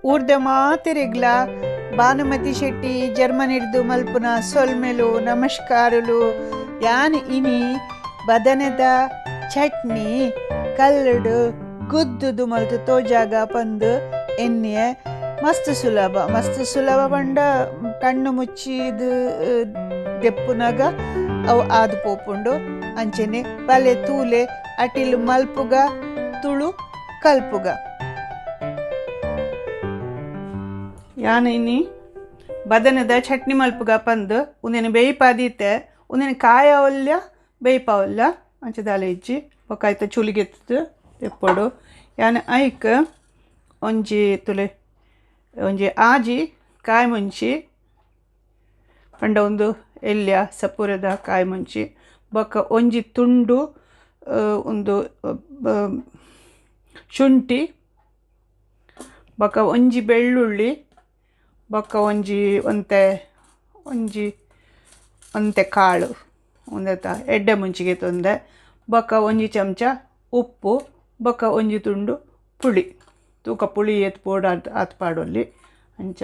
ಊರ್ದ ಮಾತೆರೆಗ್ಲ ಭಾನುಮತಿ ಶೆಟ್ಟಿ ಜರ್ಮನಿಡ್ದು ಮಲ್ಪುನ ಸೊಲ್ಮೆಲು ನಮಸ್ಕಾರಲು. ಯಾನ್ ಇನಿ ಬದನೆದ ಚಟ್ನಿ ಕಲ್ಲುಡು ಗುದ್ದುದು ಮಲ್ತು ತೋಜಾಗ ಪಂದು ಎಣ್ಣೆ ಮಸ್ತ್ ಸುಲಭ ಮಸ್ತ್ ಸುಲಭ ಪಂಡ ಕಣ್ಣು ಮುಚ್ಚಿದು ದೆಪ್ಪುನಾಗ ಅವು ಆದು ಪೋಪುಂಡು. ಅಂಚನೆ ಬಲೆ ತೂಲೆ ಅಟಿಲು ಮಲ್ಪುಗ ತುಳು ಕಲ್ಪುಗ. ಯಾನ್ ಇನಿ ಬದನೆದ ಚಟ್ನಿ ಮಲ್ಪುಗ ಪಂದು ಉಂದೆನ್ ಬೇಯ್ಪಾದೀತೆ. ಉಂದೆನ್ ಕಾಯ ಒಲ್ಯ ಬೇಯ್ಪಾವಲ್ಯ ಅಂಚ ದಾಲ ಇಜ್ಜಿ. ಬೊಕ್ಕ ಐತ ಚುಲಿಗೆತ್ತದು ದೆಪ್ಪೊಡು. ಯಾನ್ ಐಕ್ ಒಂಜಿ ತುಲೆ ಒಂಜಿ ಆಜಿ ಕಾಯಿ ಮುಂಚಿ ಪಂಡ ಒಂದು ಎಲ್ಯ ಸಪೂರದ ಕಾಯಿ ಮುಂಚಿ, ಬೊಕ್ಕ ಒಂಜಿ ತುಂಡು ಒಂದು ಶುಂಠಿ, ಬೊಕ್ಕ ಒಂಜಿ ಬೆಳ್ಳುಳ್ಳಿ, ಬೊಕ್ಕ ಒಂಜಿ ಒಂತೆ ಒಂಜಿ ಒಂತೆ ಕಾಳು ಒಂದೆತ ಎಡ್ಡೆ ಮುಂಚಿಗೆ ತೊಂದೆ, ಬೊಕ್ಕ ಒಂಜಿ ಚಮಚ ಉಪ್ಪು, ಬೊಕ್ಕ ಒಂಜಿ ತುಂಡು ಪುಳಿ ತೂಕ ಪುಳಿ ಏತ್ ಪೋಡ ಆತ್ ಪಾಡೊಲಿ ಅಂಚ.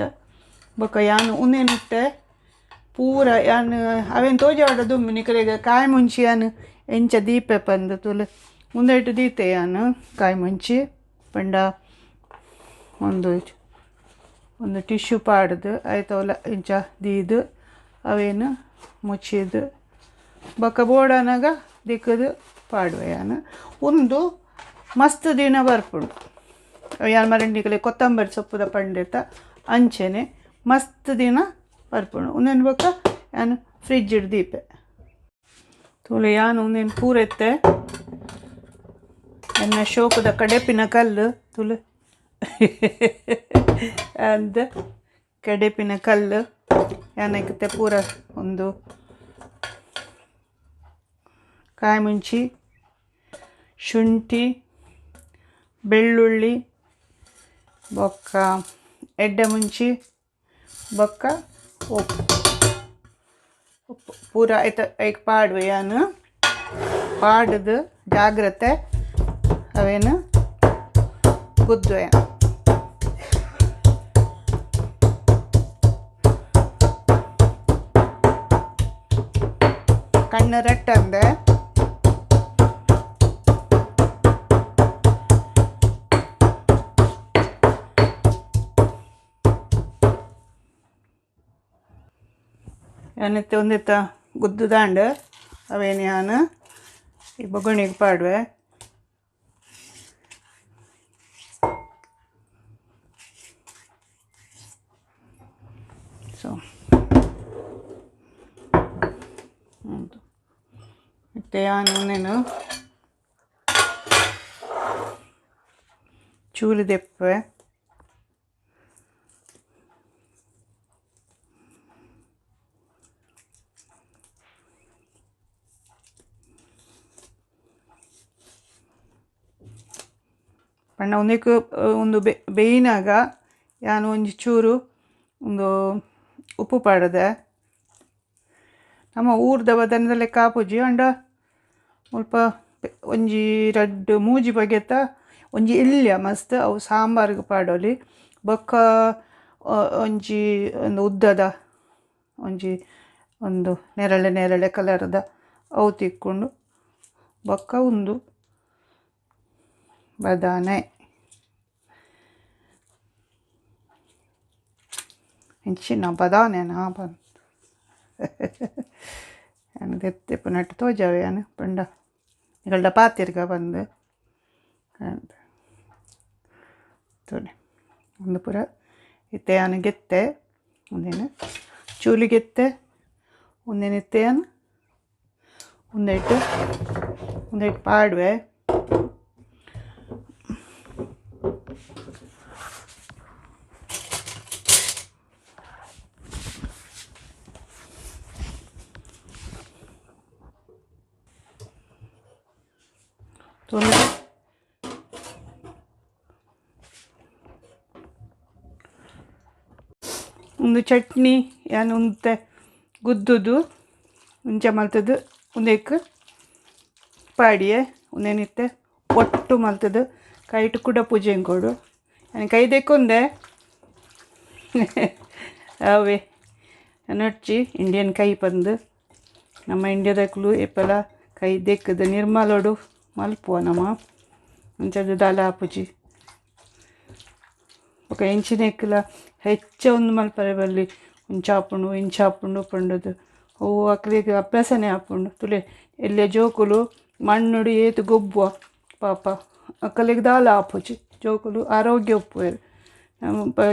ಬೊಕ್ಕ ಯಾನ್ ಉಂದೆನಿತ್ತೆ ಪೂರ ಯಾನ್ ಅವೇನು ತೋಜಾಡ ದುಂಬು ನಿಕಲೆಗ್ ಕಾಯಿ ಮುಂಚಿ ಯಾನ್ ಎಂಚ ದೀಪೆ ಪಂದ್ ತೂಲೆ ಉಂದೆಟ್ ದೀತೆ ಯಾನ್ ಕಾಯಿ ಮುಂಚಿ ಪಂಡ ಒಂದು ಒಂದು ಟಿಶ್ಯೂ ಪಾಡ್ದು ಐತವಲ ಇಂಚ ದೀದು ಅವೇನು ಮುಚ್ಚಿದು ಬೊಕ್ಕ ಬೋಡಾನಗ ದಿಕ್ಕದು ಪಾಡುವೆ ಯಾನ್. ಉಂದು ಮಸ್ತ್ ದಿನ ಬರ್ಪುಂಡು. ಯಾನ್ ಮರಂಡಿಕಲೆ ಕೊತ್ತಂಬರಿ ಸೊಪ್ಪುದ ಪಂಡೆತ ಅಂಚೆನೆ ಮಸ್ತ್ ದಿನ ಬರ್ಪುಂಡು. ಉಂದೆನ್ ಬೊಕ್ಕ ಯಾನ್ ಫ್ರಿಜ್ ದೀಪೆ ತೂಲೆ. ಯಾನ್ ಉಂದೆನ್ ಪೂರೆತ್ತೆ ಎನ್ನ ಶೋಕದ ಕಡೆಪಿನ ಕಲ್ಲು ತುಳು ಅಂದ್ ಕಡೆಪಿನ ಕಲ್ಲು ಯಾನಕ್ಕಿತ್ತೆ ಪೂರ ಒಂದು ಕಾಯಿ ಮುಂಚಿ, ಶುಂಠಿ, ಬೆಳ್ಳುಳ್ಳಿ, ಬೊಕ್ಕ ಎಡ್ಡೆ ಮುಂಚಿ, ಬೊಕ್ಕ ಉಪ್ಪು ಉಪ್ಪು ಪೂರ ಐತ ಐಕ್ ಪಾಡುವೆ. ಯಾನ್ ಪಾಡುದು ಜಾಗ್ರತೆ ಅವೇನು ಗುದ್ದುವೆ. ಕಣ್ಣು ರಟ್ಟಂದೆ ಯಾನಿತ್ತೆ ಒಂದಿತ್ತ ಗುದ್ದುದಾಂಡ್ ಅವೇನು ಯಾನ್ ಈ ಬೊಗಣಿಗೆ ಪಾಡುವೆ. ಸೊ ಇತ್ತೆ ಯಾನ್ ಉಂದೆನು ಚೂಲು ದೆಪ್ಪುವೆ. ಪಂಡ ಉಂದೆಕ್ ಉಂದು ಬೇಯಿನಾಗ ಯಾನ್ ಒಂಜಿ ಚೂರು ಒಂದು ಉಪ್ಪು ಪಾಡದೆ. ನಮ್ಮ ಊರ್ದ ಬದನೆದ ಲೆಕ್ಕ ಆಪುಜಿ ಅಂಡ ಮುಲ್ಪ ಒಂಜಿ ರಡ್ಡ್ ಮೂಜಿ ಬಗೆತ ಒಂಜಿ ಎಲ್ಯ ಮಸ್ತ್ ಅವು ಸಾಂಬಾರ್ಗ್ ಪಾಡೊಲಿ. ಬೊಕ್ಕ ಒಂಜಿ ಒಂದು ಉದ್ದದ ಒಂಜಿ ಒಂದು ನೇರಳೆ ನೇರಳೆ ಕಲರ್ದ ಅವು ತಿಕ್ಕೊಂಡು. ಬೊಕ್ಕ ಉಂದು ಬದಾನೆ ಇಂಚಿನ ಬದಾನೆನಾ ಬಂದು ಯಾನ್ ದೆತ್ತೆಪು ನಟ್ಟು ತೋಜಾವೆ ಯಾನ್ ಪಂಡ ನಿಗಲ್ಡ ಪಾತೆರ್ಗ ಬಂದು ತೂಲೆ. ಉಂದು ಪೂರ ಇತ್ತೆ ಯಾನ್ ಗೆತ್ತೆ ಉಂದೆನ್ ಚೂಲಿ ಗೆತ್ತೆ ಉಂದೆನ್ ಇತ್ತೆ ಯಾನ್ ಉಂದೆಟ್ ಉಂದೆಟ್ ಪಾಡುವೆ. ತೂಲೆ ಉಂದು ಚಟ್ನಿ ಯಾನ್ ಉಂತೆ ಗುದ್ದುದು ಇಂಚ ಮಲ್ತದು ಉಂದೆಕ್ ಪಾಡಿಯೆ. ಉಂದೆನಿತ್ತೆ ಒಟ್ಟು ಮಲ್ತದು ಕೈಟ್ ಕುಡ ಪೂಜೆ ಕೊಡು. ಯಾನ್ ಕೈ ದೆಕ್ಕೊಂದೆ. ಅವೇ ನಡ್ಚಿ ಇಂಡಿಯನ್ ಕೈ ಪಂದು ನಮ್ಮ ಇಂಡಿಯಾದಕ್ಲು ಏಪಲ ಕೈ ದೆಕ್ಕದ ನಿರ್ಮಲೋಡು ಮಲ್ಪುವ ನಮ್ಮ ಅಂಚದ ದಾಲ ಆಪುಜಿ. ಬೊಕ ಎಂಚಿನೆಕ್ಲ ಹೆಚ್ಚ ಒಂದು ಮಲ್ಪರೆ ಬಲ್ಲಿ ಇಂಚಾಪುಂಡು ಇಂಚಾಪುಂಡು ಪಂಡುದು ಅವು ಅಕ್ಲೆಗ್ ಅಭ್ಯಾಸನೇ ಆಪುಂಡು. ತುಲೆ ಎಲ್ಲೆ ಜೋಕುಲು ಮಣ್ಣುಡು ಏತ್ ಗೊಬ್ಬುವ ಪಾಪ ಅಕಲೆಗ್ ದಾಲ ಆಪುಜಿ. ಜೋಕುಲು ಆರೋಗ್ಯ ಉಪ್ಪುವೆರ್.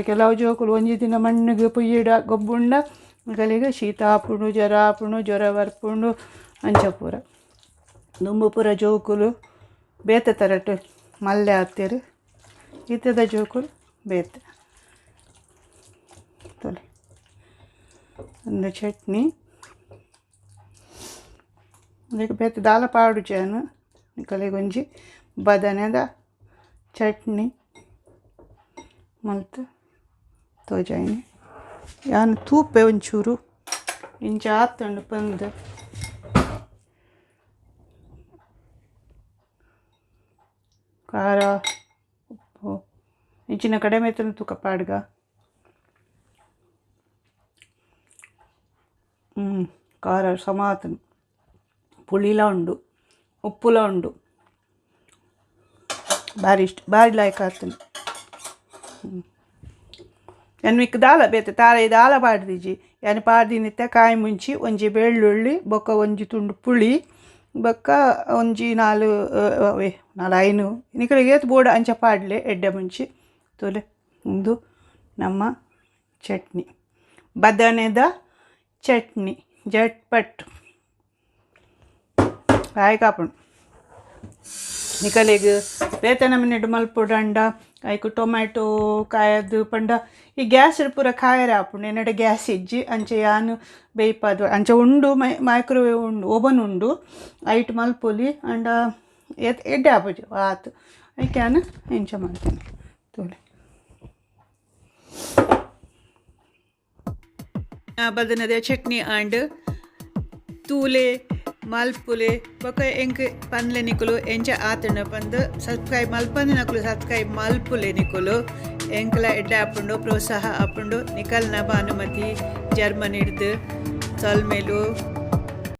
ಕೆಲವು ಜೋಕುಲು ಒಂಜಿ ದಿನ ಮಣ್ಣುಗು ಪೊಯ್ಯೆಡ್ ಗೊಬ್ಬುಂಡ ಅಕಲೆಗ್ ಶೀತ ಆಪುಂಡು, ಜ್ವರ ಆಪುಂಡು, ಜ್ವರ ಬರ್ಪುಂಡು ಅಂಚ ಪೂರ. ದುಂಬು ಪೂರ ಜೋಕುಲು ಬೇತೆ ತರಟ್ ಮಲ್ಲೆ ಆತೆರ್, ಇತ್ತೆದ ಜೋಕುಲು ಬೇತೆ. ತೂಲೆ ಉಂದು ಚಟ್ನಿ ಉಂದೆಕ್ ಬೇತೆ ದಾಲ ಪಾಡುಜಿ ಯಾನ್. ನಿಕಲೆಗ್ ಒಂಜಿ ಬದನೆದ ಚಟ್ನಿ ಮಲ್ತ್ ತೋಜಾಯಿನಿ. ಯಾನ್ ತೂಪೆ ಒಂಚೂರು ಇಂಚ ಆತುಂಡು ಪಂದ್. ಖಾರ ಉಪ್ಪು ಇಂಚಿನ ಕಡಿಮೆ ಇತ್ತುಂಡ ತೂಕ ಪಾಡ್ಗ. ಖಾರ ಸಮ ಆತುಂಡು, ಪುಳಿಲ ಉಂಡು, ಉಪ್ಪುಲ ಉಂಡು, ಬಾರಿ ಇಷ್ಟ, ಬಾರಿ ಲಾಯ್ಕ್ ಆತುಂಡು. ಯಾನ್ ಮಿಕ್ ದಾಲ ಬೇತೆ ತಾರಾಯಿ ದಾಲ ಪಾಡ್ದಿಜಿ. ಯಾನ್ ಪಾಡ್ದಿನಿತ್ತೆ ಕಾಯಿ ಮುಂಚಿ, ಒಂಜಿ ಬೆಳ್ಳುಳ್ಳಿ, ಬೊಕ್ಕ ಒಂಜಿ ತುಂಡು ಪುಳಿ, ಬೊಕ್ಕ ಒಂಜಿ ನಾಲ್ ಅವೇ ನಾಲ್ ಐನು ನಿಕಲೆಗ್ ಏತ್ ಬೋಡು ಅಂಚ ಪಾಡ್ಲೆ ಎಡ್ಡೆ ಮುಂಚಿ. ತೂಲೆ ಉಂದು ನಮ್ಮ ಚಟ್ನಿ, ಬದನೆದ ಚಟ್ನಿ ಜಟ್ಪಟ್ ಲಾಯ್ಕ್ ಆಪುಂಡು. ನಿಕಲೆಗ್ ಬೇತೆ ನಮೂನೆಡ್ ಮಲ್ಪೊಡಂಡ ಐಕ್ ಟೊಮೆಟೊ ಕಾಯದ್ ಪಂಡ ಈ ಗ್ಯಾಸ್ ಪೂರ ಕಾಯರೆ ಆಪುಂಡು. ಎನ್ನಡ ಗ್ಯಾಸ್ ಇಜ್ಜಿ, ಅಂಚ ಯಾನ್ ಬೇಯ್ಪಾದ್ ಅಂಚ ಉಂಡು, ಮೈಕ್ರೋವೇವ್ ಉಂಡು, ಓವನ್ ಉಂಡು, ಐಟ್ ಮಲ್ಪೊಲಿ. ಆಂಡ ಏತ್ ಎಡ್ಡೆ ಆಪುಜಿ ಆತ್, ಐಕ್ ಯಾನ್ ಇಂಚ ಮಲ್ತೇನೆ. ತೂಲೆ ಬದನೆದ ಚಟ್ನಿ ಆಂಡ್. ತೂಲೆ ಮಲ್ಪುಲೆ ಬೊಕ ಎಂಕ್ ಪನ್ಲೆ ನಿಕುಲು ಎಂಚ ಆತುಂಡು ಪಂದ್. ಸಬ್ಸ್ಕ್ರೈಬ್ ಮಲ್ಪಂದಿನಕುಲು ಸಬ್ಸ್ಕ್ರೈಬ್ ಮಲ್ಪುಲೆ ನಿಕುಲು, ಎಂಕ್ಲ ಎಡ್ಡೆ ಆಪುಂಡು, ಪ್ರೋತ್ಸಾಹ ಆಪುಂಡು. ನಿಕಲ್ನ ಭಾನುಮತಿ ಜರ್ಮನಿಡ್ದು ಸೊಲ್ಮೆಲು.